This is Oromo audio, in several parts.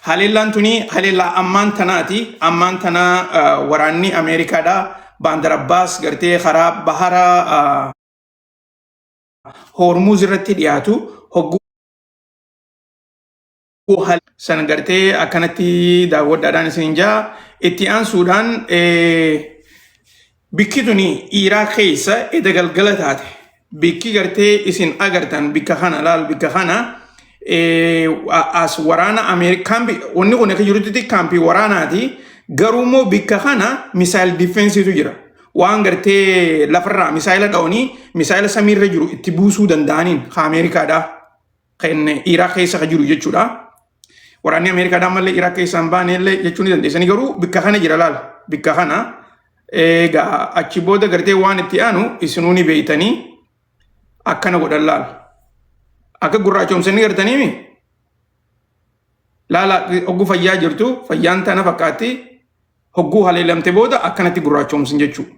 Haleellaan tuni haleellaa ammaan tanaati. Ammaan tana waraanni Ameerikaadha. Baandar Abbaas gartee karaa bahara Hormuz irratti dhiyaatu hogguu san gartee akkanatti daawwadhaadhaan isin jaa. Itti aansuudhaan bikki tuni Iraaq keessa eda galgala taate. Bikki gartee isin agartan bikka kana laal, bikka kana as waraana Ameerikaan, wanni kun akka jirutti kaampii waraanaati. Garuu immoo bikka kana missile defensiitu jira. Waan gartee lafarraa misaayila dha'anii misaayila samiirra jiru itti buusuu danda'aniin ka Ameerikaadha. Kan Iraaq keessa ka jiru jechuudha. Waraanni Ameerikaadha ammallee Iraaq keessa hin baane illee jechuu ni dandeessanii, garuu bikka kana jira laal, bikka kana. Egaa achi booda gartee waan itti aanu isinuu ni beeytanii, akkana godhan laal. Akka gurraachoomsanii gartaniimi laala, hogguu fayyaa jirtu fayyaan tana fakkaatti, hogguu haleelamte booda akkanatti gurraachoomsin jechuudha.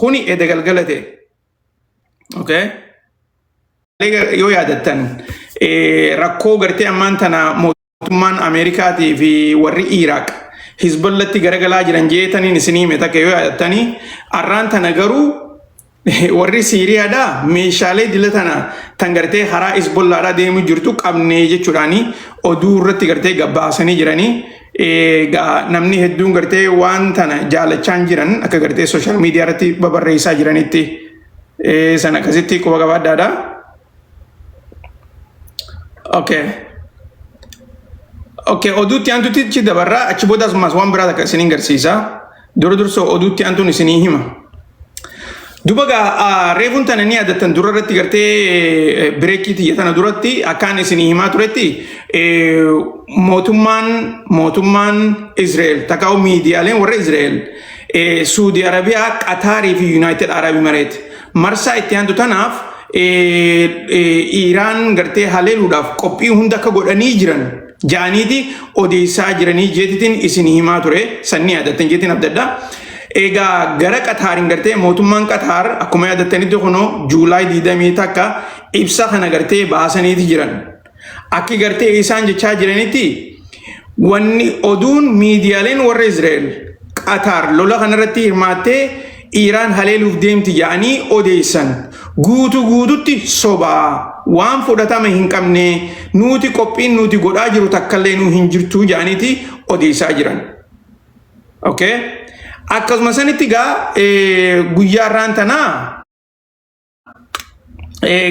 Kuni eda galgala ta'e. Okay. Yoo yaadattan, rakkoo gartee ammaan tana mootummaan Ameerikaatii fi warri Iraaq Hizbollatti garagalaa jiran jeetaniin isinii hime takka yoo yaadattanii, arraan tana garuu warri Siiriyaadhaa meeshaalee dila tana tan gartee karaa Hizbollaadhaa deemu jirtu qabnee jechuudhaani oduu irratti gartee gabbaasanii jiranii. Egaa namni hedduun gartee waan tana jaalachaan jiran akka gartee social media irratti babarreessaa jiranitti san akkasitti quba qabaadhaadha. Okay. Okay, oduutti aantutti dabarraa, achi booda asumas waan biraa takka isiniin garsiisa. Dura dursoo oduutti aantuun isinii hima. Duba gaa reefuun tana ni yaadattan, dura irratti gartee breakii tiyya tana duratti akkaan isinii himaa turetti, mootummaan Israa'el takkaa'u miidiyaaleen warra Israa'el Suudi Arabiyaa, Qataarii fi United Arab Emirates marsaa itti aantu tanaaf Iiraan gartee haleeluudhaaf qophii hunda akka godhanii jiran ja'aniiti odeessaa jiranii jeetitiin isin himaa ture, sanni yaadattan jeetiin abdadha. Egaa gara Qataariin gartee mootummaan Qataar akkuma yaadattanitti kunoo July 21 ibsa kana gartee baasaniiti jiran. Akki gartee isaan jechaa jiranitti, wanni oduun miidiyaaleen warra Israa'el Qataar lola kanarratti hirmaattee Iiraan haleeluuf deemti jedhanii odeessan guutuu guututti sobaa, waan fudhatama hin qabne, nuti qophiin nuti godhaa jiru takkallee nu hin jirtu jedhaniiti odeessaa jiran. Okay? Akkasuma sanitti gaa guyyaa irraan tanaa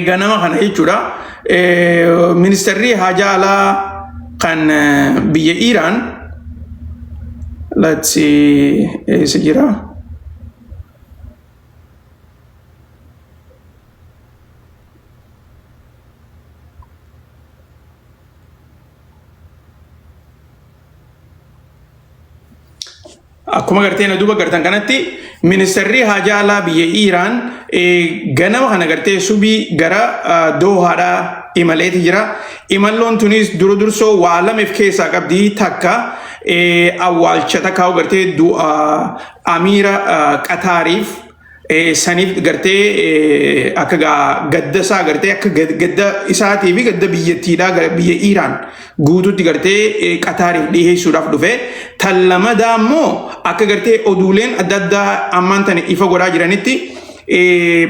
ganama kana jechuudha. Ministeerri haajaa alaa kan biyya Iiraan, let's see, eessa jira? Akkuma gartee na duuba gartan kanatti, ministeerri haajaa alaa biyya Iiraan ganama kana gartee subii gara Doohaadhaa imaleeti jira. Imalloon tunis dura dursoo waa lameef keessaa qabdi. Takka awwaalcha takka gartee du'a amiira Qataariif saniif gartee akka gadda isaa gartee akka gadda isaatii fi gadda biyyattiidhaa, biyya Iiraan guutuutti gartee Qataariif dhiheessuudhaaf dhufe. Tan lamadaa immoo akka gartee oduuleen adda addaa ammaan tana ifa godhaa jiranitti,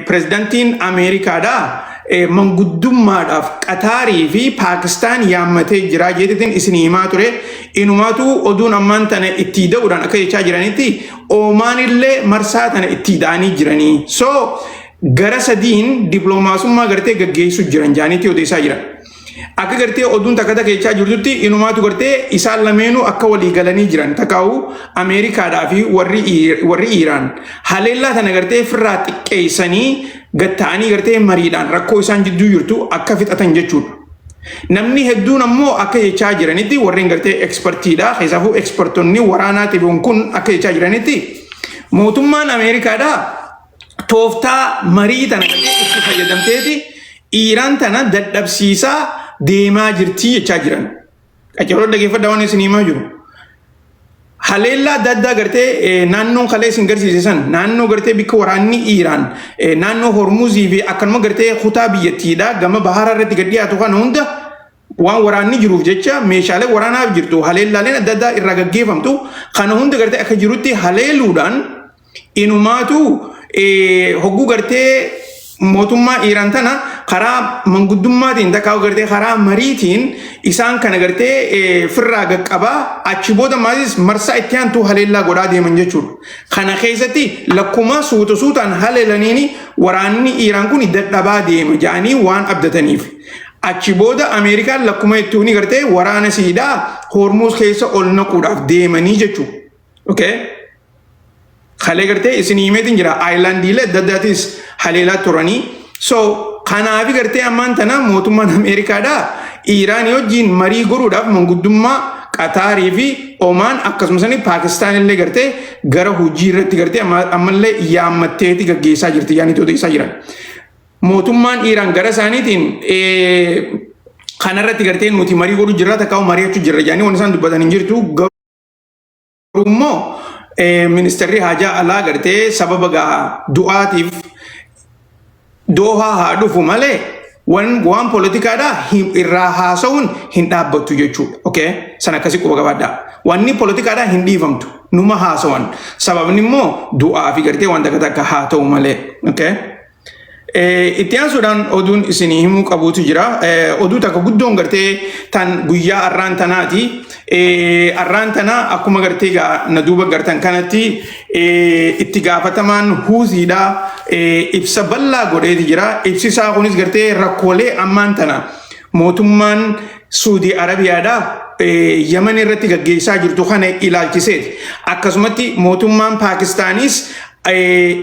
pirezidantiin Ameerikaadhaa manguddummaadhaaf Qataarii fi Paakistaan yaammatee jira jeetiin isin himaa ture. Inumaatu oduun ammaan tana itti da'uudhaan akka jechaa jiranitti, Oomaan illee marsaa tana itti da'anii jiranii. So gara sadiin dippiloomaasummaa gartee gaggeessuu jiran jaaniitti odeessaa jiran. Akka gartee oduun takka takka jechaa jirtutti, inumaatu gartee isaan lameenuu akka walii galanii jiran takkaa'u Ameerikaadhaa fi warri Iiraan haleellaa tana gartee firraa xiqqeessanii gatta'anii gartee mariidhaan rakkoo isaan jidduu jirtu akka fixatan jechuudha. Namni hedduun ammoo akka jechaa jiranitti, warreen gartee expertiidha, keessaafuu expertonni waraanaatiif kun akka jechaa jiranitti, mootummaan Ameerikaadhaa tooftaa marii tana gartee itti fayyadamteeti Iiraan tana dadhabsiisaa deemaa jirti jechaa jiran. Qacaroo dhaggeeffadhaa waan isin himaa jiru. Haleellaa adda addaa gartee naannoon kalee isin garsiise san, naannoo gartee bikka waraanni Iiraan naannoo Hormuzii fi akkanuma gartee kutaa biyyattiidha gama baharaa irratti gad dhiyaatu kana hunda Waan waraanni jiruuf jecha meeshaalee waraanaaf jirtu, haleellaaleen adda addaa irraa gaggeeffamtu kana hunda gartee akka jirutti haleeluudhaan, inumaatu hogguu gartee mootummaa Iiraan tana karaa manguddummaatiin takkaa gartee karaa mariitiin isaan kana gartee firraa qaqqabaa, achi booda maasis marsaa itti aantu haleellaa godhaa deeman jechuudha. Kana keessatti lakkuma suuta suutaan haleelaniini waraanni Iiraan kun dadhabaa deema jedhanii waan abdataniif. Achi booda Ameerikaan lakkuma ittuuni gartee waraana siidhaa Hormuuz keessa ol naquudhaaf deemanii jechuudha. Okay? Kalee gartee isin himeetiin jira, islandiilee adda addaatis haleelaa turanii. So kanaafi gartee ammaan tana mootummaan Ameerikaadhaa Iiraanii wajjin marii godhuudhaaf manguddummaa Qataarii fi Omaan, akkasumas Paakistaan illee gartee gara hojii irratti gartee ammallee yaammatteeti gaggeessaa jirti yaanii to'ataa jiran. Mootummaan Iiraan gara isaaniitiin kanarratti gartee nuti marii godhuu jirra takka mari'achuu jirra jedhanii waan isaan dubbatan hin jirtu. Garuu immoo ministeerri haajaa alaa gartee sababa gaa du'aatiif Doohaa haa dhufu malee waan poolitikaadhaa irraa haasa'uun hin dhaabbattu jechuudha. Okay? San akkasii quba qabaadhaa. Wanni poolitikaadhaa hin dhiifamtu. Numa haasawan. Sababni immoo du'aa fi gartee waan takka takka haa ta'u malee. Okay? Itti aansuudhaan oduun isinii himuu qabuutu jira. Oduu takka guddoon gartee tan guyyaa arraan tanaati. Arraan tana akkuma gartee na duuba gartan kanatti itti gaafatamaan Huuziidha ibsa bal'aa godheeti jira. Ibsi isaa kunis gartee rakkoolee ammaan tana mootummaan Suudii Arabiyaadha Yaman irratti gaggeessaa jirtu kana ilaalchiseeti. Akkasumatti mootummaan Paakistaanis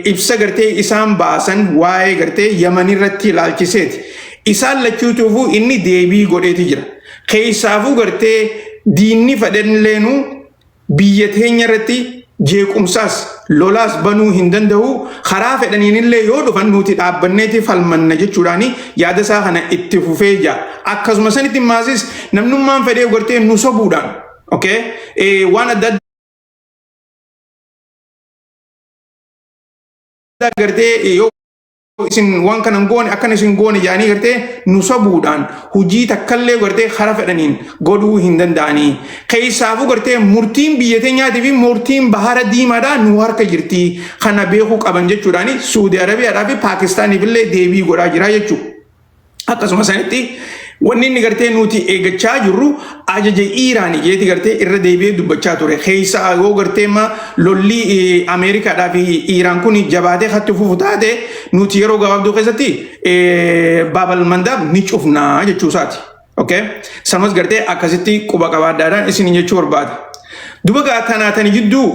ibsa gartee isaan baasan waa'ee gartee Yaman irratti ilaalchiseeti. Isaan lachuutuufuu inni deebii godheeti jira. Keessaafuu gartee diinni fedhanilleenuu biyya teenya irratti jeequmsaas lolaas banuu hin danda'u, karaa fedhaniinillee yoo dhufan nuti dhaabbanneeti falmanna jechuudhaani yaada isaa kana itti fufee jira. Akkasuma sanitti maasis namnummaan fedhee gartee nu sobuudhaan, okay, waan adda addaa gartee yoo isin waan kana hin goone, akkana isin goone jedhanii gartee nu sobuudhaan hojii takkallee gartee kara fedhaniin godhuu hin danda'anii. Keessaafuu gartee murtiin biyya teenyaatii fi murtiin Bahara Diimaadhaa nu harka jirti. Kana beekuu qaban jechuudhaani Suudi Arabiyaadhaa fi Paakistaaniif illee deebii godhaa jira jechuudha. Akkasuma sanitti wanni inni gartee nuti eeggachaa jirru ajaja Iiraanii jeeti gartee irra deebi'ee dubbachaa ture. Keessa yoo gartee ma lolli Ameerikaadhaa fi Iiraan kun jabaatee hatti fufu taate, nuti yeroo gabaabduu keessatti Baabal Mandaab ni cufnaa jechuu isaati. Okay? Sanas gartee akkasitti quba qabaadhaadhaan isin jechuu barbaada. Duba gaa tanaa tani jidduu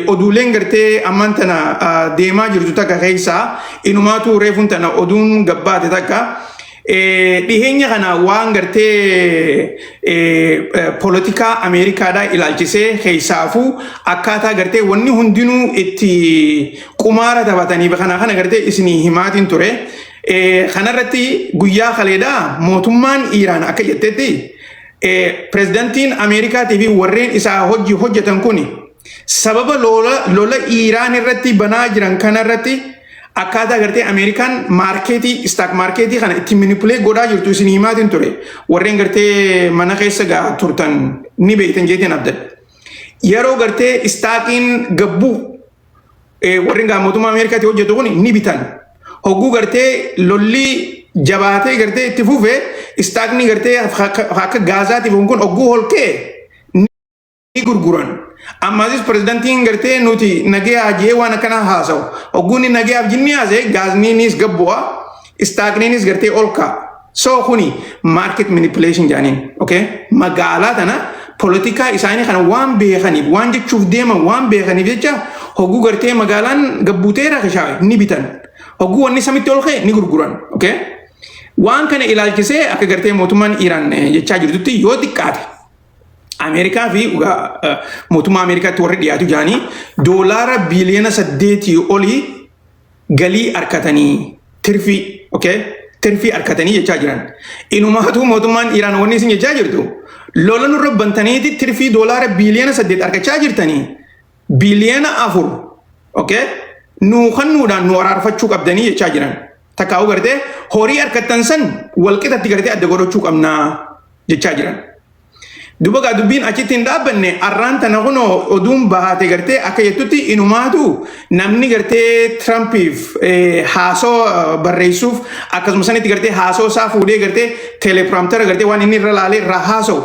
oduuleen gartee ammaan tana deemaa jirtu takka keessaa, inumaatu reefuun tana oduun gabbaate takka, dhiheenya kana waan gartee poolitikaa Ameerikaadhaa ilaalchisee, keessaafuu akkaataa gartee wanni hundinuu itti qumaara taphataniif kana gartee isinii himaatiin ture. Kanarratti guyyaa kaleedhaa mootummaan Iiraan akka jettetti, pirezidantiin Ameerikaatii fi warreen isaa hojii hojjetan kun sababa lola Iiraan irratti banaa jiran kanarratti akkaataa gartee Ameerikaan marketii, stock marketii kana itti manipulate godhaa jirtu isin himaatiin ture. Warreen gartee mana keessa gaa turtan ni beektan jeetiin abdadha. Yeroo gartee stockiin gabbuu warreen gaa mootummaa Ameerikaatti hojjetu kun ni bitan. Hogguu gartee lolli jabaatee gartee itti fufe, stockni gartee akka Gaazaatiif kun hogguu holkee ni gurguran. Ammaasis pirezidantiin gartee nuti nagayaa jee waan akkanaa haasa'u. Hogguun inni nagayaaf jinni haasa'e, gaazniinis gabbu'a, stockniinis gartee ol ka'a. So kuni market manipulation jedhaniin. Okay? Magaalaa tana poolitikaa isaanii kana waan beekaniif, waan jechuuf deeman waan beekaniif jecha, hogguu gartee magaalaan gabbuutee rakashaawe ni bitan. Hogguu wanni samitti ol ka'e ni gurguran. Okay? Waan kana ilaalchisee akka gartee mootummaan Iiraan jechaa jirtutti, yoo xiqqaate Ameerikaa fi mootummaa Ameerikaatti warri dhiyaatu jaanii doolaara biiliyoona 8 olii galii argatanii, tirfii, okay, tirfii argatanii jechaa jiran. Inumaatu mootummaan Iiraan wanni isin jechaa jirtu, lola nurra bantaniiti tirfii doolaara biiliyoona 8 argachaa jirtanii, biiliyoona 4, okay, nuu kennuudhaan nu araarfachuu qabdanii jechaa jiran. Takkaa'uu gartee horii argattan san walqixatti gartee adda godhachuu qabnaa. jechaa jiran. Duba gaa dubbiin achitti hin dhaabbanne. Arraan tana kunoo oduun bahaate gartee akka jettutti inumaatu namni gartee Trumpiif haasoo barreessuuf, akkasuma sanitti gartee haasoo isaa fuudhee gartee telepromptera gartee waan inni irra laalee irraa haasa'u,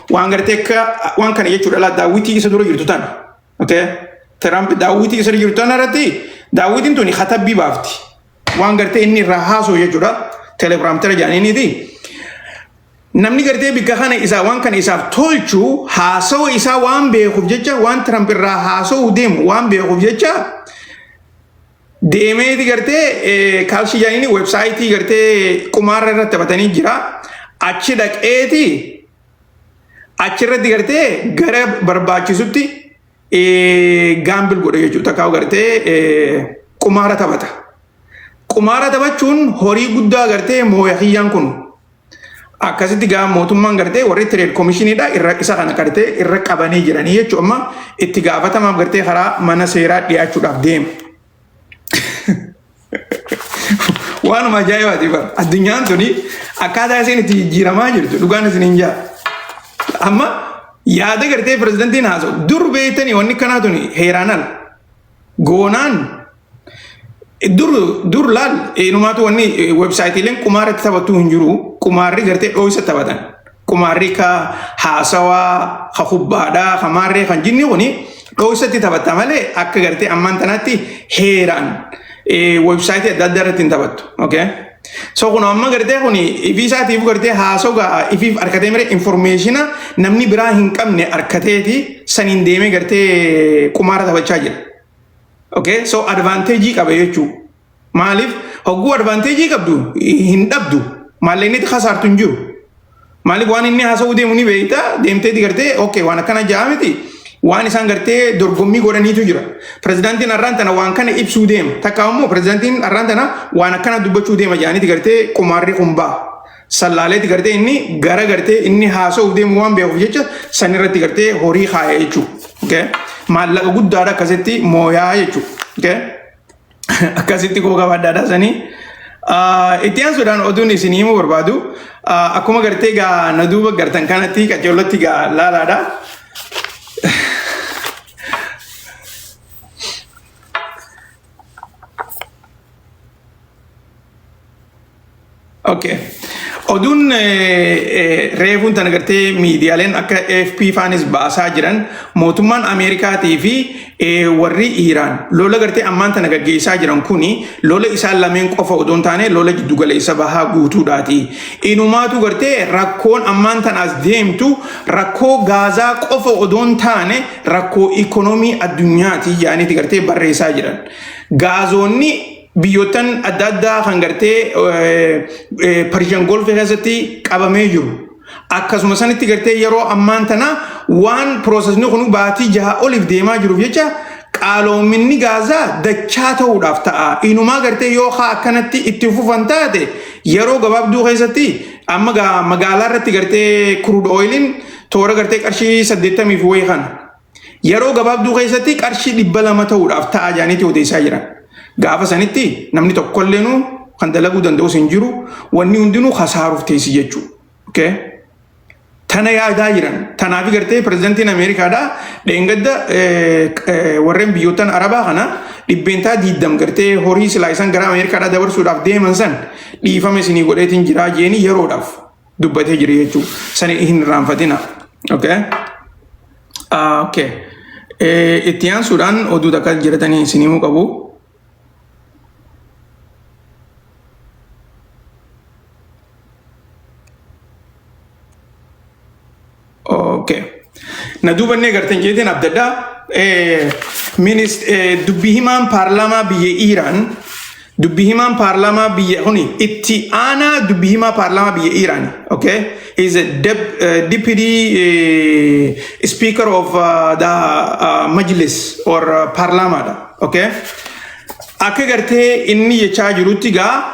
waan gartee akka waan kana jechuudha laa, daawwitii isa dura jirtu tana. Okay? Trump daawwitii isa dura jirtu tana irratti daawwitiin tuni katabbii baafti. Waan gartee inni irraa haasa'u jechuudha. Telepromptera jedhaniiniti. Namni gartee bikka kana isaa waan kana isaaf tolchu haasawa isaa waan beekuuf jecha, waan Trump irraa haasa'uu deemu waan beekuuf jecha, deemeeti gartee kaalshii jedhanii website gartee qumaarra irratti taphatanii jira. Achi dhaqeeti achirratti gartee gara barbaachisutti gamble godha jechuudha. Takkaa'u gartee qumaara taphata. Qumaara taphachuun horii guddaa gartee mooya kiyyaan kun. Akkasitti gaa mootummaan gartee warri trade commissioniidha irra isa kana gartee irra qabanii jiranii jechuudha. Amma itti gaafatamaaf gartee karaa mana seeraa dhiyaachuudhaaf deema. Waanuma ajaa'ibaati bara. Addunyaan tuni akkaataa isheen itti jijjiiramaa jirtu dhugaan isin hin jaa. Amma yaada gartee pirezidantiin haasa'u dur beektanii wanni kanaa tuni heeraan ala. Goonaan dur dur laal, inumaatu wanni websiteiileen qumaara itti taphattu hin jiru. Qumaarri gartee dhooysa taphatan. Qumaarri ka haasawaa, ka kubbaadhaa, ka maarree kan jinni kuni dhooysatti taphatta malee akka gartee ammaan tanaatti heeraan website adda addaa irratti hin taphattu. Okay? So kun amma gartee kun ifii isaatiif gartee haasoo ifiif harkatee mire informationa namni biraa hin qabne harkateeti saniin deemee gartee qumaara taphachaa jira. Okay? So advantage qaba jechuudha. Maaliif hogguu advantage qabdu hin dhabdu, maallaqni itti kasaartu hin jiru. Maaliif waan inni haasa'uu deemu ni beekta, deemteeti gartee okay waan akkana ja'a miti, waan isaan gartee dorgommii godhaniitu jira. Pirezidaantiin har'aan tana waan kana ibsuu deema. Takka immoo pirezidaantiin har'aan tana waan akkana dubbachuu deema jedhaniiti gartee qumaarri kun ba'a. Sallaaleeti gartee inni gara gartee inni haasa'uu deemu waan beekuuf jecha san irratti gartee horii kaaya jechuudha. Okay? Maallaqa guddaadha akkasitti mooyaa jechuudha. Okay? Akkasitti koo qabaadhaadha sanii. Itti aansuudhaan oduun isin himuu barbaadu akkuma gartee gaa na duuba gartan kanatti qaceellotti gaa laalaadha. Okay. Oduun reefuun tana gartee miidiyaaleen akka AFP faanis baasaa jiran, mootummaan Ameerikaatii fi warri Iiraan lola gartee ammaan tana gaggeessaa jiran kuni lola isaan lameen qofa odoo hin taane lola jiddugaleessa bahaa guutuudhaati. Inumaatu gartee rakkoon ammaan tana as deemtu rakkoo Gaazaa qofa odoo hin taane rakkoo ikonoomii addunyaati jedhaniiti gartee barreessaa jiran. Gaazoonni biyyoottan adda addaa kan gartee Persian Gulf keessatti qabamee jiru. Akkasuma sanitti gartee yeroo ammaan tana waan processni kun baatii 6 oliif deemaa jiruuf jecha qaaloominni gaazaa dachaa ta'uudhaaf ta'a. Inumaa gartee yoo haa akkanatti itti fufan taate yeroo gabaabduu keessatti amma magaalaa irratti gartee crude oiliin toora gartee qarshii 80 fi wayii kana. Yeroo gabaabduu keessatti qarshii 200 ta'uudhaaf ta'a jedhaniiti odeessaa jiran. Gaafa sanitti namni tokkolleenu kan dalaguu danda'us hin jiru. Wanni hundinuu kasaaruuf teessi jechuudha. Okay? Tana yaadaa jiran. Tanaaf gartee pirezidantiin Ameerikaadhaa dheengadda warreen biyyoottan Arabaa kana 20% gartee horii silaa isaan gara Ameerikaadhaa dabarsuudhaaf deeman san dhiifama isinii godheetiin jiraa jeeni yeroodhaaf dubbatee jira jechuudha. Sani hin irraanfatina. Okay? Okay. Itti aansuudhaan oduu takka jiratanii isin himuu qabu. Okay. Na duubannee gartan jeetiin abdaddaa. Dubbii himaan paarlaamaa biyya Iiraan, dubbii himaan paarlaamaa biyya kuni itti aanaa dubbii himaa paarlaamaa biyya Iiraan, okay, he is a deputy speaker of the majlis or paarlaamaadha, okay. Akka gartee inni jechaa jirutti gaa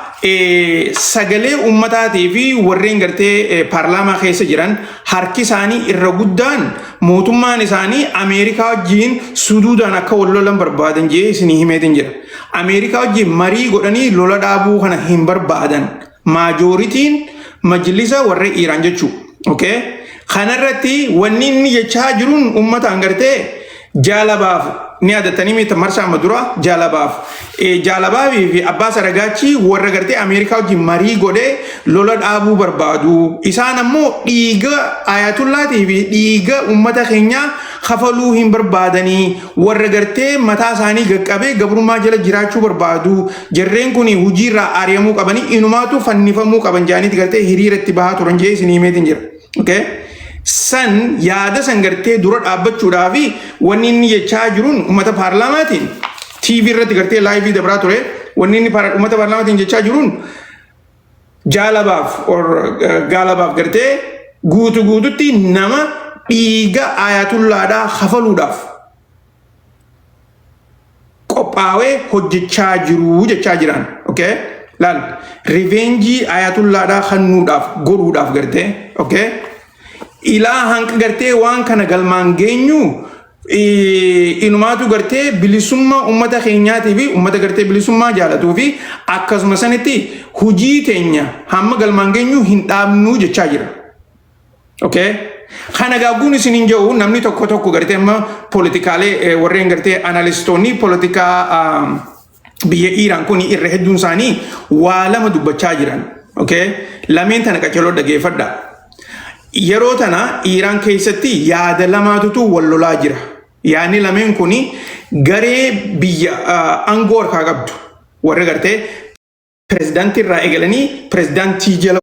sagalee ummataatii fi warreen gartee paarlaamaa keessa jiran harki isaanii irra guddaan mootummaan isaanii Ameerikaa wajjiin suduudaan akka wal lolan barbaadan jee isinii himeetiin jira. Ameerikaa wajjiin marii godhanii lola dhaabuu kana hin barbaadan. Majorityn majlisa warra Iiraan jechuudha. Okay? Kanarratti wanni inni jechaa jiruun uummataan gartee jaalabaaf ni yaadattanii miti marsaa amma dura jaalabaaf. Jaalabaafii fi Abbaas Aragaachii warra gartee Ameerikaa wajjin marii godhee lola dhaabuu barbaadu. Isaan ammoo dhiiga Ayatullaatii fi dhiiga uummata keenyaa kafaluu hin barbaadanii, warra gartee mataa isaanii gaqqabee gabrummaa jala jiraachuu barbaadu. Jarreen kun hojiirraa ari'amuu qabanii, inumaatu fannifamuu qaban jedhaniiti gartee hiriira itti bahaa turan jee isin himeetiin jira. Okay? San yaada san gartee dura dhaabbachuudhaa fi wanni inni jechaa jiruun uummata paarlaamaatiin TV irratti gartee live dabraa ture, wanni inni uummata paarlaamaatiin jechaa jiruun jaalabaaf or gaalabaaf gartee guutu guututti nama dhiiga ayatullaadhaa kafaluudhaaf qophaawee hojjechaa jiru jechaa jiran. Okay? Laal, revenge ayatullaadhaa kennuudhaaf godhuudhaaf gartee, okay? Ilaa hanqa gartee waan kana galmaan geenyu inumaatu gartee bilisummaa uummata keenyaatii fi uummata gartee bilisummaa jaalatuu fi akkasuma sanitti hujii teenya hamma galmaan geenyu hin dhaabnuu jechaa jira. Okay? Kana gaagguun isin hin jiru, namni tokko tokko gartee amma politikaalee warreen gartee analistoonni politikaa biyya Iiraan kun irra hedduun isaanii waa lama dubbachaa jiran. Okay? Lameen tana qaceloo dhageeffadha. Yeroo tana Iiraan keessatti yaada lamaatutu wal lolaa jira. Yaadni lameen kun garee biyya aangoo harkaa qabdu. Warra gartee pirezidaantii irraa eegalanii pirezidaantii jala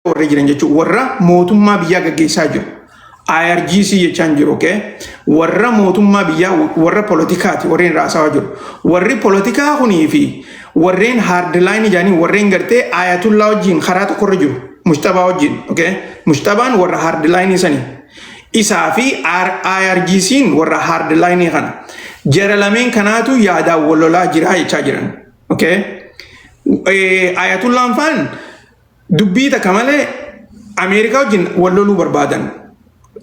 warra jiran jechuudha. Warra mootummaa biyyaa gaggeessaa jiru. IRGC jechaan jiru, okay? Warra mootummaa biyyaa, warra poolitikaati warreen raasawa jiru. Warri poolitikaa kunii fi warreen hardline jedhanii warreen gartee Ayatullaa wajjin karaa tokkorra jiru. Mushtabaa wajjin, okay? Mushtabaan warra hardline sanii. Isaa fi IRGC'n warra hardline kana. Jara lameen kanaatu yaadaan wal lolaa jira jechaa jiran. Okay? Ayatullaan faan dubbii takka malee Ameerikaa wajjin wal loluu barbaadan.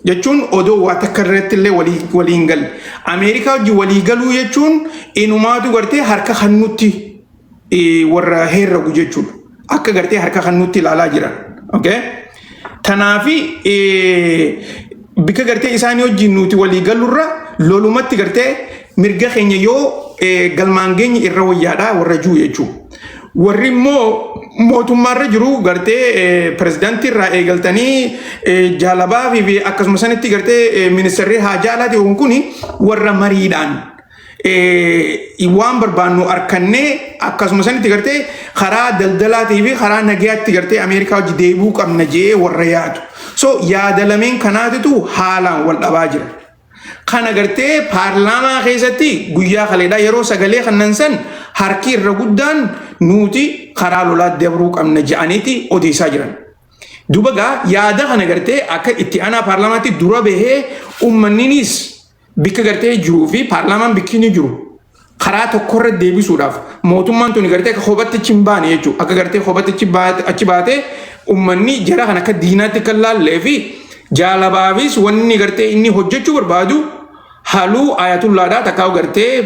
Jechuun odoo waa takka irratti illee waliin galle. Ameerikaa wajjin walii galuu jechuun inumaatu gartee harka kannutti warra herregu jechuudha. Akka gartee harka kannutti ilaalaa jiran. Okay? Tanaafi bika gartee isaanii wajjin nuti walii galurra lolumatti gartee mirga keenya yoo galmaan geenye irra wayyaadha warra jiru jechuudha. Warri immoo mootummaarra jiru gartee pirezidaantii irraa eegaltanii jaalabaa fi akkasuma sanitti gartee ministeerri haajaa alaati kun warra mariidhaan waan barbaannu harkannee akkasuma sanitti gartee karaa daldalaatii fi karaa nagayaatti gartee Ameerikaa hojii deebi'uu qabna jee warra yaadu. So yaada lameen kanaatitu haalaan wal dhabaa jira. Kana gartee paarlaamaa keessatti guyyaa kaleedhaa yeroo sagalee kannan san harki irra guddaan nuti karaa lolaa dabruu qabna jedhaniiti odeessaa jiran. Duba gaa yaada kana gartee akka itti aanaa paarlaamaatti dura bahee uummanninis bikka gartee jiruu fi paarlaamaan bikki inni jiru karaa tokkorra deebisuudhaaf mootummaan tuni gartee akka kophatti achi hin baane jechuudha. Akka gartee kophatti achi baatee uummanni jara kana akka diinaatti kan laallee fi jaalabaafis wanni gartee inni hojjechuu barbaadu haluu ayatullaadhaa takkaa gartee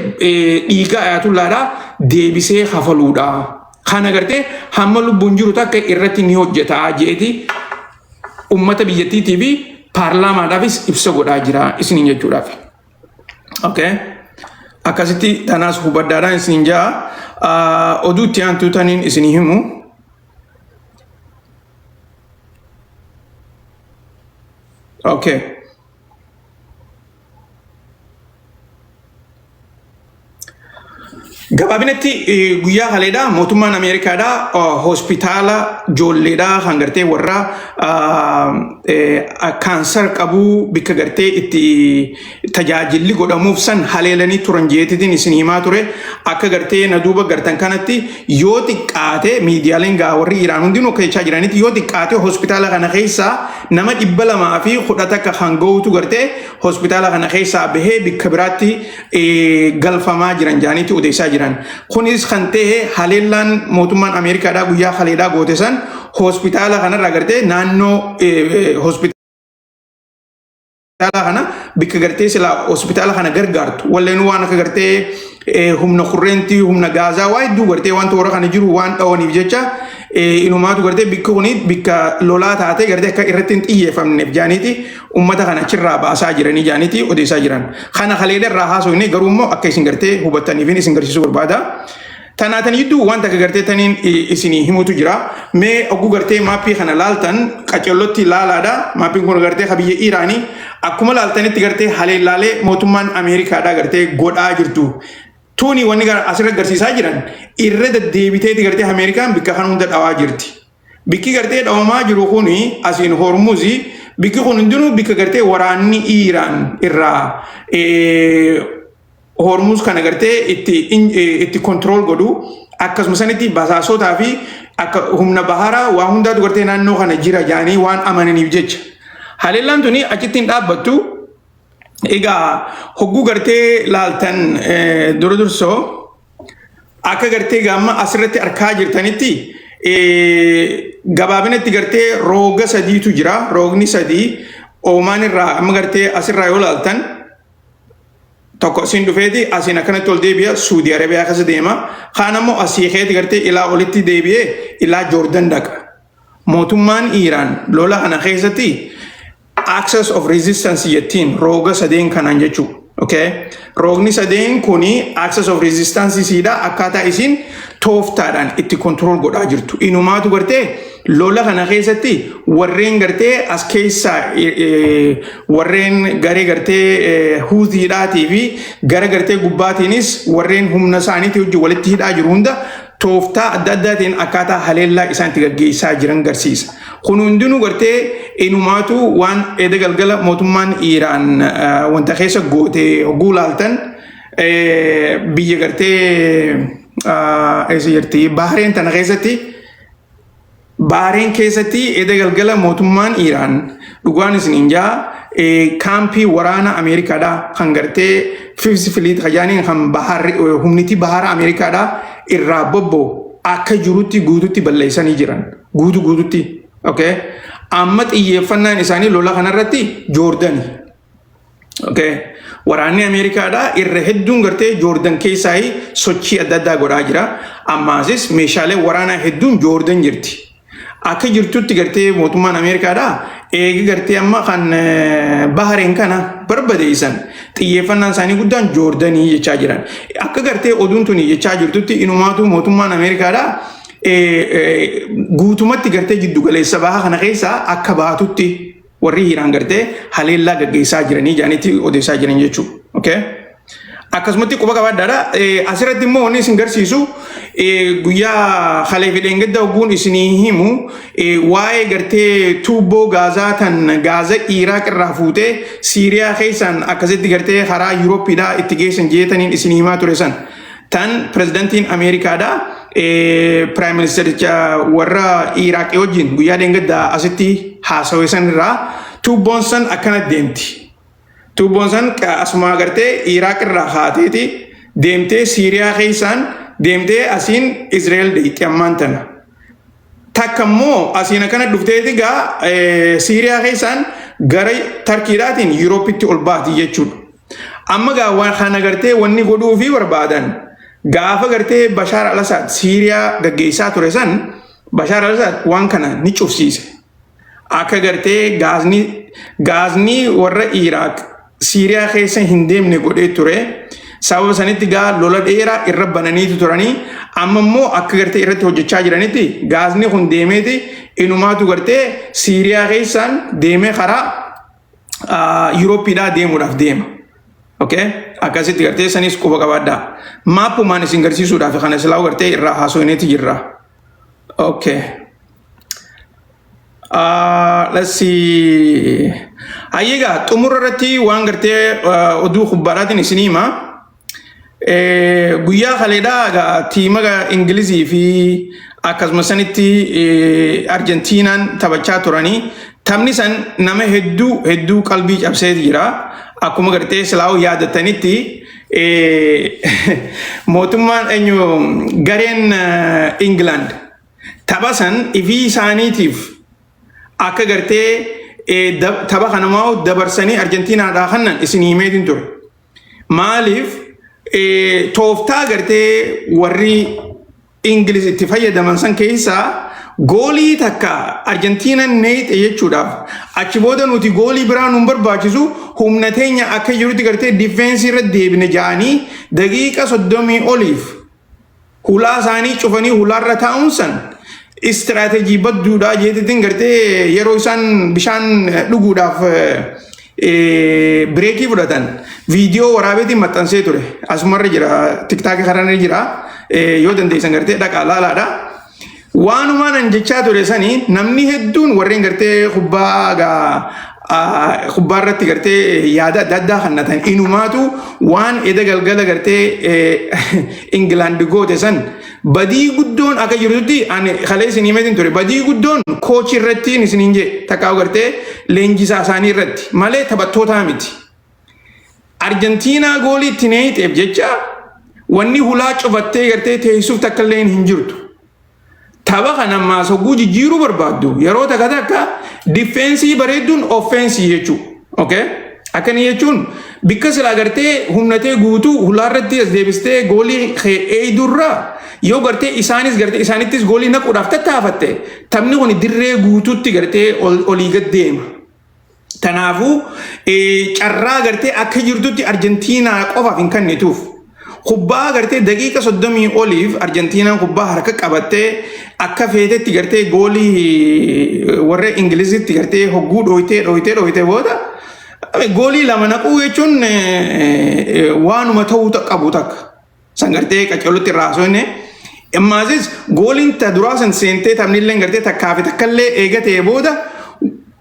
dhiiga ayatullaadhaa deebisee kafaluudha. Kana gartee hamma lubbuun jiru takka irratti ni hojjeta jeeti uummata biyyattiitii fi paarlaamaadhaafis ibsa godhaa jira isiniin jechuudhaaf. Okay. Akkasitti tanaas hubaddaadhaan isiniin jaa. Oduu itti aantuu taniin isinii himu. Okay. Gabaabinatti guyyaa kaleedhaa mootummaan Ameerikaadhaa hospitaala ijoolleedhaa kan gartee warra kaansar qabuu bikka gartee itti tajaajilli godhamuuf san haleelanii turan jeetitiin isin himaa ture. Akka gartee na duuba gartan kanatti, yoo xiqqaate, miidiyaaleen gaa warri Iraan hundinuu akka jechaa jiranitti, yoo xiqqaate hospitaala kana keessaa nama 211 kan gahutu gartee hospitaala kana keessaa bahee bikka biraatti galfamaa jiran jaaniitti odeessaa jiran. Kunis kan ta'e haleellaan mootummaan Ameerikaadhaa guyyaa kaleedhaa goote san hospitaala kanarraa gartee naannoo hospitaala kana bikka gartee sila hospitaala kana gargaartu walleenuu waan akka gartee Humna kurreentii, humna gaazaa, waa hedduu gartee waan toora kana jiru waan dhawaniif jecha, inumaatu gartee bikki kuni bikka lolaa taatee gartee akka irratti hin xiyyeeffamneef jaaniiti ummata kana achirraa baasaa jiranii jaaniiti odeessaa jiran. Kana kaleela irraa haasofne, garuu immoo akka isin gartee hubattaniif isin garsiisuu barbaada. Tanaatan jidduu wanta akka gartee taniin isinii himutu jira. Mee oguu gartee maappii kana laaltan qacellotti laalaadha. Maappiin kun gartee ka biyya Iraanii akkuma laaltanitti gartee haleellaalee mootummaan Ameerikaadha gartee godhaa jirtu. Tuni wanni asirra agarsiisaa jiran irra deddeebiteeti gartee Ameerikaan bikka kan hunda dhawaa jirti. Bikki gartee dhawamaa jiru kuni asiin Hormuzi, bikki kun hundinuu bikka gartee waraanni Iraan irraa Hormuz kana gartee itti control godhu, akkasuma sanitti basaasotaa fi akka humna baharaa waa hundaatu gartee naannoo kana jira jaanii waan amananiif jecha. Haleellaan tuni achitti hin dhaabbattu. Egaa hogguu gartee laaltan, dura dursoo akka gartee gaamma asirratti arkaa jirtanitti, gabaabinatti gartee rooga sadiitu jira. Roogni sadii Oomaan irraa amma gartee asirraa yoo laaltan, tokko asiin dhufeeti asiin akkanatti ol deebi'a, Suudii Arabiyaa keessa deema. Kaan ammoo asii keeti gartee ilaa olitti deebi'ee ilaa Joordan dhaqa. Mootummaan Iiraan lola kana keessatti axis of resistance jettiin rooga sadeen kanaan jechuudha. Okay? Roogni sadeen kuni axis of resistance siidha, akkaataa isin tooftaadhaan itti control godhaa jirtu. Inumaatu gartee lola kana keessatti warreen gartee as keessa warreen garee gartee Huutiidhaatii fi gara gartee gubbaatiinis warreen humna isaaniitii wajjin walitti hidhaa jiru hunda tooftaa adda addaatiin akkaataa haleellaa isaan itti gaggeessaa jiran garsiisa. Kun hundinuu gartee inumaatu waan eda galgala mootummaan Iiraan wanta keessa gootee hogguu laaltan, biyya gartee eessa jirti, Bahareen tana keessatti, Bahareen keessatti eda galgala mootummaan Iiraan, dhugaan isiniin jaa, kaampii waraana Ameerikaadhaa kan gartee Fifth Fleet kajaaniin kan humniti bahara Ameerikaadhaa irraa bobba'u akka jirutti guututti balleessanii jiran, guutu guututti. Okay. Amma xiyyeeffannaan isaanii lola kanarratti Joordani. Okay. Waraanni Ameerikaadhaa irra hedduun gartee Joordan keessaa sochii adda addaa godhaa jira. Ammaasis meeshaalee waraanaa hedduun Joordan jirti. Akka jirtutti gartee mootummaan Ameerikaadhaa eegi gartee amma kan Bahareen kana barbadeessan, xiyyeeffannaan isaanii guddaan Joordanii jechaa jiran. Akka gartee oduun tuni jechaa jirtutti, inumaatu mootummaan Ameerikaadhaa guutumatti gartee jiddugaleessa bahaa kana keessaa akka baatutti warri Iiraan gartee haleellaa gaggeessaa jiranii jedhaniitti odeessaa jiran jechuudha. Okay? Akkasumatti quba qabaadhaadha. Asirratti immoo wanni isin garsiisu, guyyaa kalee fi dheengadda hogguun isinii himu, waa'ee gartee tuubboo gaazaa tan gaaza Iraaq irraa fuutee Siiriyaa keessaan akkasitti gartee karaa Yuurooppiidhaa itti geessan jeetaniin isinii himaa ture san. Tan pirezidantiin Ameerikaadhaa prime ministericha warra Iraaqii wajjin guyyaa dheengaddaa asitti haasawee san irraa tuubboon san akkana deemti. Tuubboon san asuma gartee Iraaq irraa haateeti deemtee Siiriyaa keessaan deemtee asiin Israa'el deetti ammaan tana. Takka immoo asiin akkana dhufteeti gaa Siiriyaa keessaan gara Tarkiidhaatiin Yuurooppitti ol baati jechuudha. Amma gaa waan kana gartee wanni godhuu fi barbaadan, gaafa gartee Bashaar al-Assad Siiriyaa gaggeessaa ture san, Bashaar al-Assad waan kana ni cufsiise. Akka gartee gaazni warra Iraaq Siiriyaa keessa hin deemne godhee ture. Sababa sanitti gaa lola dheeraa irra bananiitu turanii, amma immoo akka gartee irratti hojjechaa jiranitti gaazni kun deemeeti inumaatu gartee Siiriyaa keessaan deemee karaa Yuurooppiidhaa deemuudhaaf deema. Okay? Akkasitti gartee sanis quba qabaadhaa. Maappumaan isin garsiisuudhaaf kana silaa gartee irraa haasofneeti jirra. Okay. Let's see. Hayyeegaa, xumura irratti waan gartee oduu kubbaadhaatiin isinii hima. Guyyaa kaleedhaa egaa tiima Ingilizii fi akkasuma sanitti Arjentiinaan taphachaa turanii, taphni san nama hedduu hedduu qalbii cabseeti jira. Akkuma gartee silaa'uu yaadattanitti, mootummaan eenyu, gareen Ingilaand tapha san ifii isaaniitiif akka gartee tapha kanamaa dabarsanii Arjentiinaadhaa kannan isin himeetiin ture. Maaliif Tooftaa gartee warri Ingiliz itti fayyadaman san keessaa goolii takka Arjentiinaan neeyxe jechuudhaaf, achi booda nuti goolii biraa nun barbaachisu, humna teenya akka jirutti gartee defense irra deebine ja'anii daqiiqa 30 oliif hulaa isaanii cufanii hulaarra taa'uun san istiraateejii badduudhaa jeetitiin gartee yeroo isaan bishaan dhuguudhaaf break fudhatan viidiyoo waraabeetiin maxxansee ture. Asumarra jira, TikTok kanarra jira, yoo dandeessan gartee dhaqaa laalaadha. Waanumaan an jechaa ture sanii namni hedduun warreen gartee kubbaa gaa kubbaa irratti gartee yaada adda addaa kannatan inumaatu waan eda galgala gartee Ingilaand goote san badii guddoon akka jirutti ani kalee isin himeetiin ture. Badii guddoon coach irratti isiniin jee takkaa gartee leenjisaa isaanii irratti malee taphattootaa miti. Arjentiinaa goolii itti neeyxeef jecha wanni hulaa cufattee gartee teessuuf takka illee hin jirtu. Tapha kana ammaas hogguu jijjiiruu barbaaddu yeroo takka takka defense bareedduun offense jechuudha. Okay? Akkana jechuun bikka silaa gartee humnatee guutuu hulaarratti as deebistee goolii eeyidurraa yoo gartee isaanis gartee isaanittis goolii naquudhaaf tattaafatte, taphni kun dirree guutuutti gartee olii gad deema. Kanaafuu carraa gartee akka jirtutti Arjentiinaa qofaaf hin kennituuf. Kubbaa gartee daqiiqa 30 oliif Arjentiinaan kubbaa harka qabattee akka feetetti gartee goolii warra Ingilizitti gartee hogguu dhooytee dhooytee dhooytee booda goolii lama naquu jechuun waanuma ta'uu qabu takka. San gartee qaccolutti irraa haasofne. Ammaasis gooliin ta duraa san seentee taphni gartee takkaa fi takkallee eegatee booda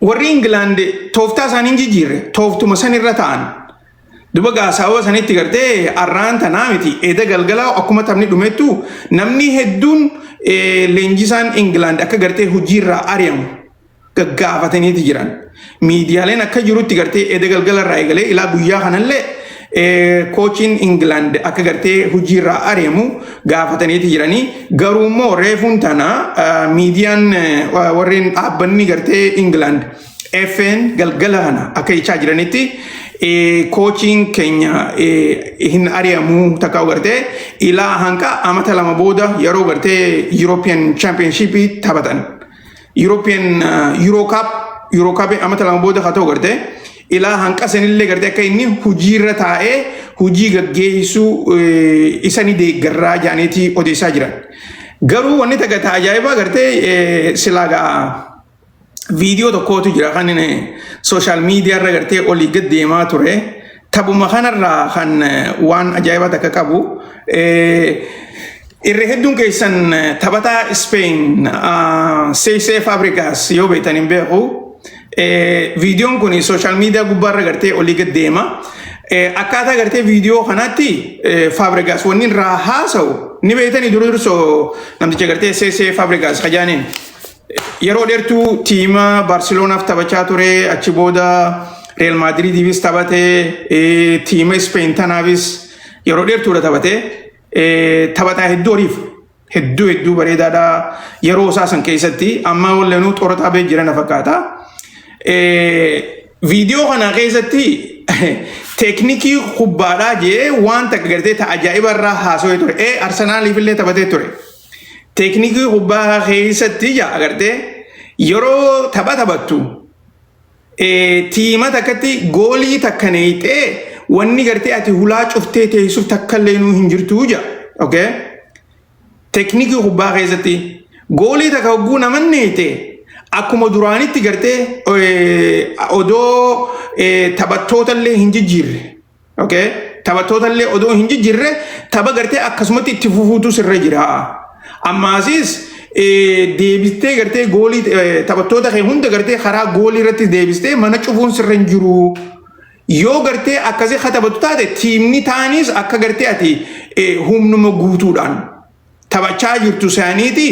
warri Ingilaand tooftaa isaanii hin jijjiirre, tooftuma san irra ta'an. Duba gaa sababa sanitti gartee arraan tanaa miti, eda galgalaa akkuma taphni dhumettu namni hedduun leenjisaan Ingilaand akka gartee hojiirraa ari'amu gaggaafataniiti jiran. Miidiyaaleen akka jirutti gartee eda galgala irraa eegalee ilaa guyyaa kanallee coachiin Ingilaand akka gartee hojiirraa ari'amu gaafataniiti jiranii. Garuu immoo reefuun tana miidiyaan warreen dhaabbanni gartee Ingilaand FN galgala kana akka jechaa jiranitti, coachiin keenya hin ari'amu takka gartee ilaa hanqa amata 2 booda yeroo gartee European Championship taphatan. European Euro Cup, Euro Cup amata 2 booda haa ta'u, gartee ilaa hanqa sanillee gartee akka inni hojiirra taa'ee hojii gaggeessuu isa ni deeggarraa jedhaniiti odeessaa jiran. Garuu wanni takka ta ajaa'ibaa gartee silaa gaa viidiyoo tokkotu jira kan social media irra gartee olii gad deemaa ture. Taphuma kanarraa kan waan ajaa'ibaa takka qabu. Irra hedduun keessan taphataa Spain Cesc Fabregas yoo beektan hin beeku. Viidiyoon kun social media gubbaarra gartee olii gad deema. Akkaataa gartee viidiyoo kanaatti Fabregas wanni irraa haasa'u ni beektanii dura dursoo namticha gartee Cesc Fabregas kajaaniin. Yeroo dheertuu tiima Baarseloonaaf taphachaa ture, achi booda Real Madridiifis taphatee, tiima Spain tanaafis yeroo dheertuudha taphatee, taphataa hedduu horiif hedduu hedduu bareedaadha yeroo isaa san keessatti. Amma walleenuu xoorataa bee jira na fakkaata. Viidiyoo kana keessatti teeknikii kubbaadhaa jee waan takka gartee ta ajaa'iba irraa haasawee ture. Arsenaaliif illee taphatee ture. Teeknikii kubbaa keessatti jaa agartee yeroo tapha taphattu tiima takkatti goolii takka neeyxee wanni gartee ati hulaa cuftee teessuuf takka illee nuu hin jirtu jaa. Okay? Teeknikii kubbaa keessatti goolii takka hogguu naman neeyxe akkuma duraanitti gartee odoo taphattoota illee hin jijjiirre. Okay? Taphattoota illee odoo hin jijjiirre tapha gartee akkasumatti itti fufuutu sirra jira. Ammaasis deebistee gartee goolii taphattoota kee hunda gartee karaa goolii irratti deebistee mana cufuun sirra hin jiru. Yoo gartee akkasii katabatu taate, tiimni taanis akka gartee ati humnuma guutuudhaan taphachaa jirtu isaaniiti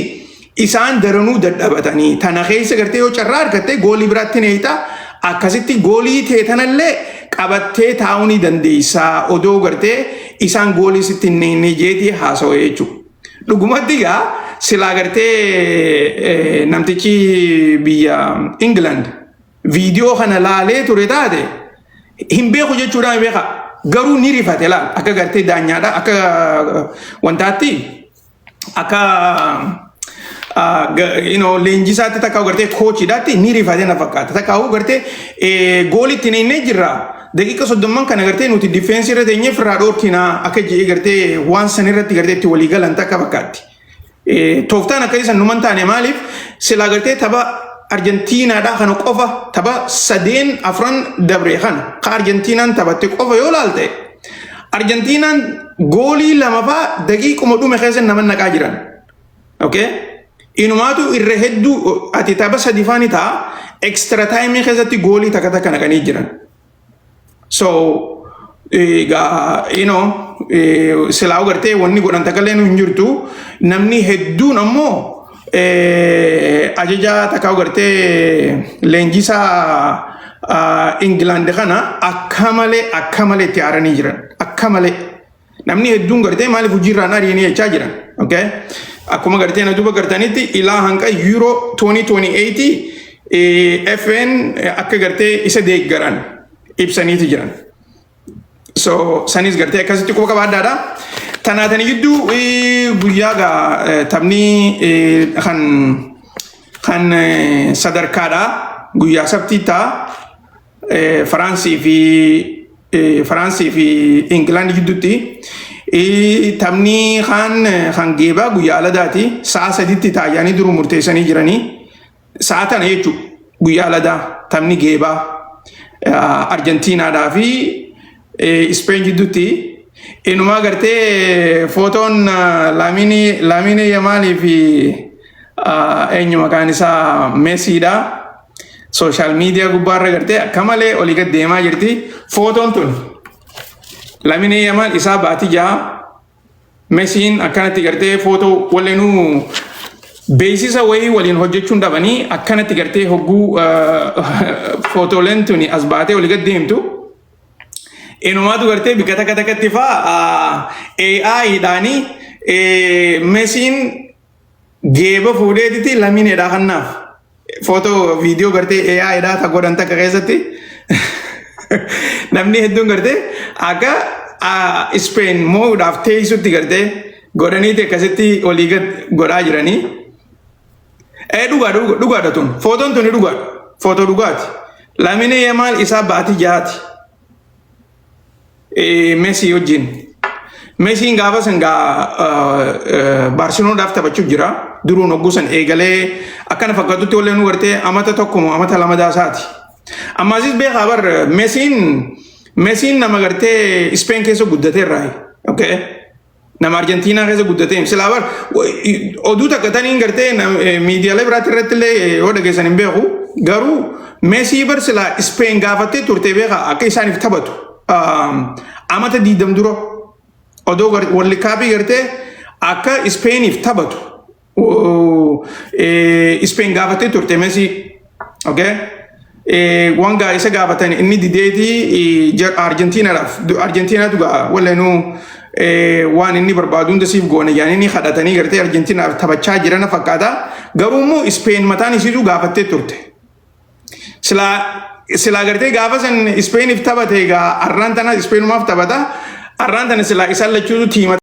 isaan daranuu dadhabatanii tana keessa gartee yoo carraa argatte goolii biraatti neeyxa, akkasitti goolii teetanallee qabattee taa'uu ni dandeessaa odoo gartee isaan goolii sitti hin neeyne jeetii haasawee jechuudha. Dhugumatti gaa silaa gartee namtichi biyya England viidiyoo kana laalee ture taate hin beeku jechuudhaan beeka. Garuu ni rifate laal, akka gartee daanyaadha, akka wantaatti, akka leenjisaatti takka gartee coachiidhaatti ni rifate na fakkaata. Takka gartee goolitti ni jirra. Daqiiqa 30n kana gartee nuti defense irra teenyee firraa dhoorkinaa akka jedhee gartee waan san irratti gartee itti walii galan takka fakkaatti. Tooftaan akkasii san numan taane. Maaliif silaa gartee tapha Arjentiinaadhaa kana qofa, tapha sadeen afran dabre kana ka Arjentiinaan taphatte qofa yoo laalte, Arjentiinaan goolii lama faa daqiiquma dhume keessa nama naqaa jiran. Okay? Inumaatu irra hedduu ati tapha sadi faani ta'a, extra time keessatti goolii takka takka naqanii jiran. So egaa silaa gartee wanni godhan takka illee hin jirtu. Namni hedduun ammoo ajajaa takka gartee leenjisaa Ingilaand kana akka malee akka malee itti aaranii jiran, akka malee. Namni hedduun gartee maaliif hojiirraan ari'anii jechaa jiran. Okay? Akkuma gartee na duuba gartanitti ilaa hanqa Euro 2028 FN akka gartee isa deeggaran ibsaniiti jiran. So sanis gartee akkasitti quba qabaadhaadha. Tanaatanii gidduu guyyaa gaa taphni kan sadarkaadha. Guyyaa Sabtii ta'a. Faraansii fi Ingilaand gidduutti. Taphni kan geebaa guyyaa aladaati. Sa'a 3tti taa'anii duru murteessanii jiranii. Sa'a tana jechuudha, guyyaa aladaa taphni geebaa Arjentiinaadhaa fi Ispeen gidduutti. Inumaa gartee footoon Laaminii Yamaalii fi eenyu maqaan isaa Meesiidha. Social media gubbaarra gartee akka malee olii gad deemaa jirti. Footoon tun Laaminii Yamaal isaa baatii 6, Meesiin akkanatti gartee footoo waleenuu beeksisa wayii waliin hojjechuun dhabanii akkanatti gartee hogguu footooleen tuni as baatee olii gad deemtu. Inumaatu gartee bikka takka takkatti faa AI dhaanii Meesiin geeba fuudheetiti Lamineedha kannaaf. Footoo viidiyoo gartee AI dhaa ta godhan takka keessatti namni hedduun gartee akka Spain moo'uudhaaf teessutti gartee godhaniiti akkasitti olii gad godhaa jiranii. Ee, dhugaadha, dhugaadha tun, footoon tuni dhugaadha, footoo dhugaati. Lamine Yamaal isaa baatii 6ti. Messi wajjin. Messiin gaafa san gaa Baarselonaadhaaf taphachuu jira. Duruun hogguu san eegalee akkana fakkaatutti wallee nu gartee amata 1 moo amata 2 daasaati. Ammaasis beekaa bar, Messiin nama gartee Speen keessa guddateerraa. Okay. Nama Arjentiinaa keessa guddatee silaa bar oduu takka taniin gartee miidiyaalee biraatti irratti illee yoo dhageessan hin beeku. Garuu Meesii bar silaa Speen gaafattee turte beekaa akka isaaniif taphatu. Amata 20 dura odoo World Cupii gartee akka Ispeeniif taphatu Ispeen gaafattee turte Meesii. Okay. Waan gaa isa gaafatan inni dideetii Arjentiinaadhaaf, Arjentiinaatu gaa waleenuu waan inni barbaadu hunda siif goone jedhanii ni kadhatanii gartee Arjentiinaaf taphachaa jirana fakkaata. Garuu immoo Ispeen mataan isiitu gaafattee turte. Silaa gartee gaafa san Ispeeniif taphate, egaa arraan tana Ispeenumaaf taphata. Arraan tana silaa isaan lachuutu tiima.